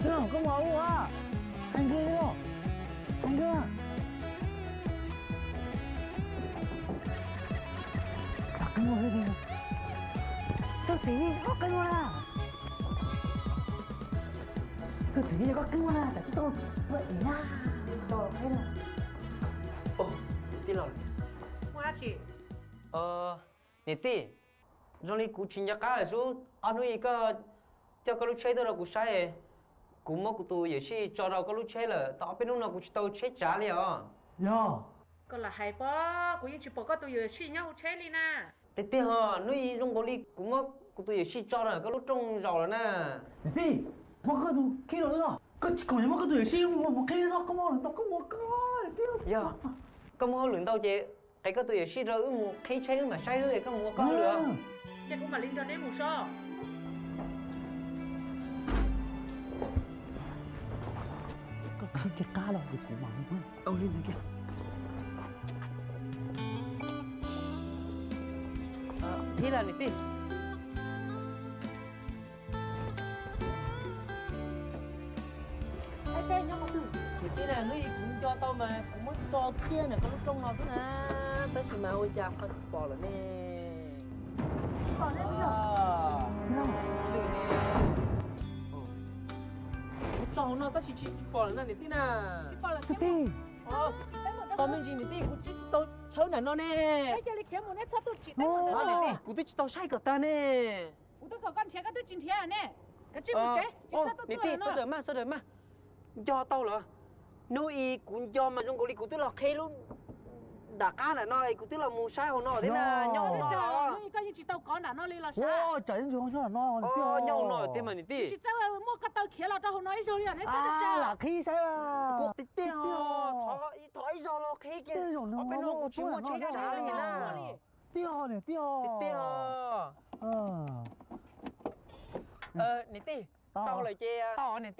Tij laug, koj mus ua hais nkawd, hais nkawd. Koj qeeb ua, koj qeeb ua na. Koj txiv, koj qeeb ua na, tam tsis tau ua ib na. Tij laug, niam tij, zoo li kuv tsis nco qab lawm xwb, ob hnub ib koj coj koj lub tsheb tuaj rau kuv saib, kuv muab kuv tus yuam sij tso rau koj lub tsheb lawm, tau ob peb hnub no kuv tsis tau tsheb tsav li os. Yog koj lam hais pob, kuv yeej tsis pom koj tus yuam sij nyob hauv tsheb li na. Tiag tiag ho, hnub ib zoo nkaus li kuv muab kuv tus yuam sij tso rau koj lub rooj zaum lawm na. Niam tij, muab koj tus khib rau wb os, koj tsis khoom yuav muab koj tus yuam sij mus qhib xwb, koj muaj hauj lwm ntau koj mus ua koj. Yog koj muaj hauj lwm ntau ces qhib koj tus yuam sij rau wb mus qhib tsheb wb mam saib wb, koj mus ua koj hauj lwm. Ces kuv mam li nrog neb mus so. Koj qhib kiag qab los ces kuv mam mus. Ua li ntawd kiag. Ib las niam tij. Niam tij na, hnub ib kuv nco tau mas kuv muab tso kiag ntawm koj lub rooj no xwb na, tab sis mas ua cas ho tsis pom lawm ne? Kuv tso hauv no tab sis tsis pom lawm na niam tij na. Tsis pom lawm. Tos me ntsis niam tij, kuv tsis tau tshawb nram no ne. Niam tij, kuv twb tsis tau saib kom tag ne. Kuv twb kom koj nrhiav koj twb tsis nrhiav ne. Kav tsij mus tsev, tsis txhob tuaj tuaj lawm no. Niam tij, txhob rawm maj, txhob rawm maj. Nco tau lawm. Hnub ib kuv nco mas zoo nkaus li kuv twb los qhib lub nram qab nram no es kuv twb los mus saib hauv no thiab na, nyob hauv no. Hnub ib koj yeej tsis tau kov nram no li los sav. Nyob hauv no thiab mas niam tij. Tsis txawj muaj ko taw khiav los rau hauv no ib zaug li os, neb txhob rawm maj. Kuv tiag tiag, thov ib zaug los qhib kiag, ob peb hnub kuv tsis muaj tsheb tsav li na. Tiag tiag. Niam tij, tau lawm ces, tau niam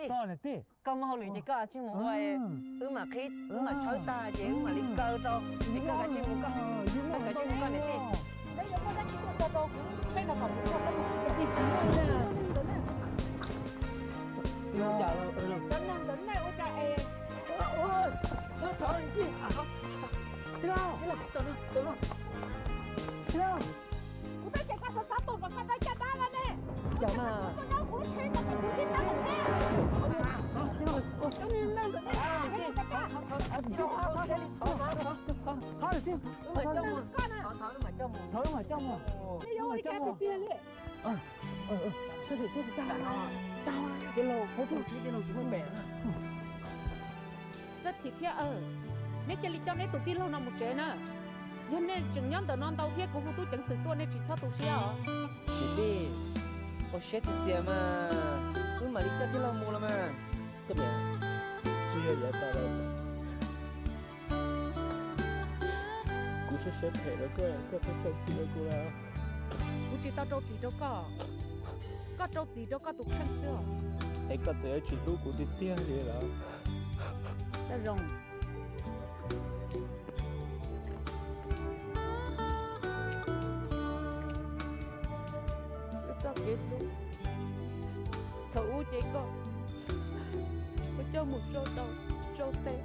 tij. Koj muaj hauj lwm ces koj cia li mus ua, wb mam qhib, wb mam tshawb tag ces wb mam li kaw rau, ces koj kav tsij mus koj, koj kav tsij mus koj niam tij. Tij laug, tij laug, tij laug. Kuv twb tias koj xav xav tuaj kom koj tau caj dab no ne. Cas mas. Koj nyob kuv lub tsheb no ces kuv tib nab lawm ne. Thov wb mam coj mus. Thov wb mam coj mus. Yuav ua li cas tiag tiag li. Tij laug, tij laug tsis muaj pem na. Txawj thim thiab, neb cia li coj neb tus tij laug no mus tsev na. Yog nej tseem nyob ntawm no ntau thiab kuv hu tub ceev xwm tuaj nej tsis txhob tu siab os. Niam tij, ua siab tiag tiag mas, wb mam li coj tij laug mus los mas. Koj niam, tsis yog yav tas los, kuv siab siab phem rau koj, koj thiaj rau txim rau kuv lawm. Kuv tsis tau rau txim rau koj, koj rau txim rau koj tus kheej xwb os. Es koj txawm yuav tsis hlub kuv tiag tiag li lawm. Koj zoo. Wb txoj kev hlub thaum ub ces koj, koj coj mus tsau rau tsau tes.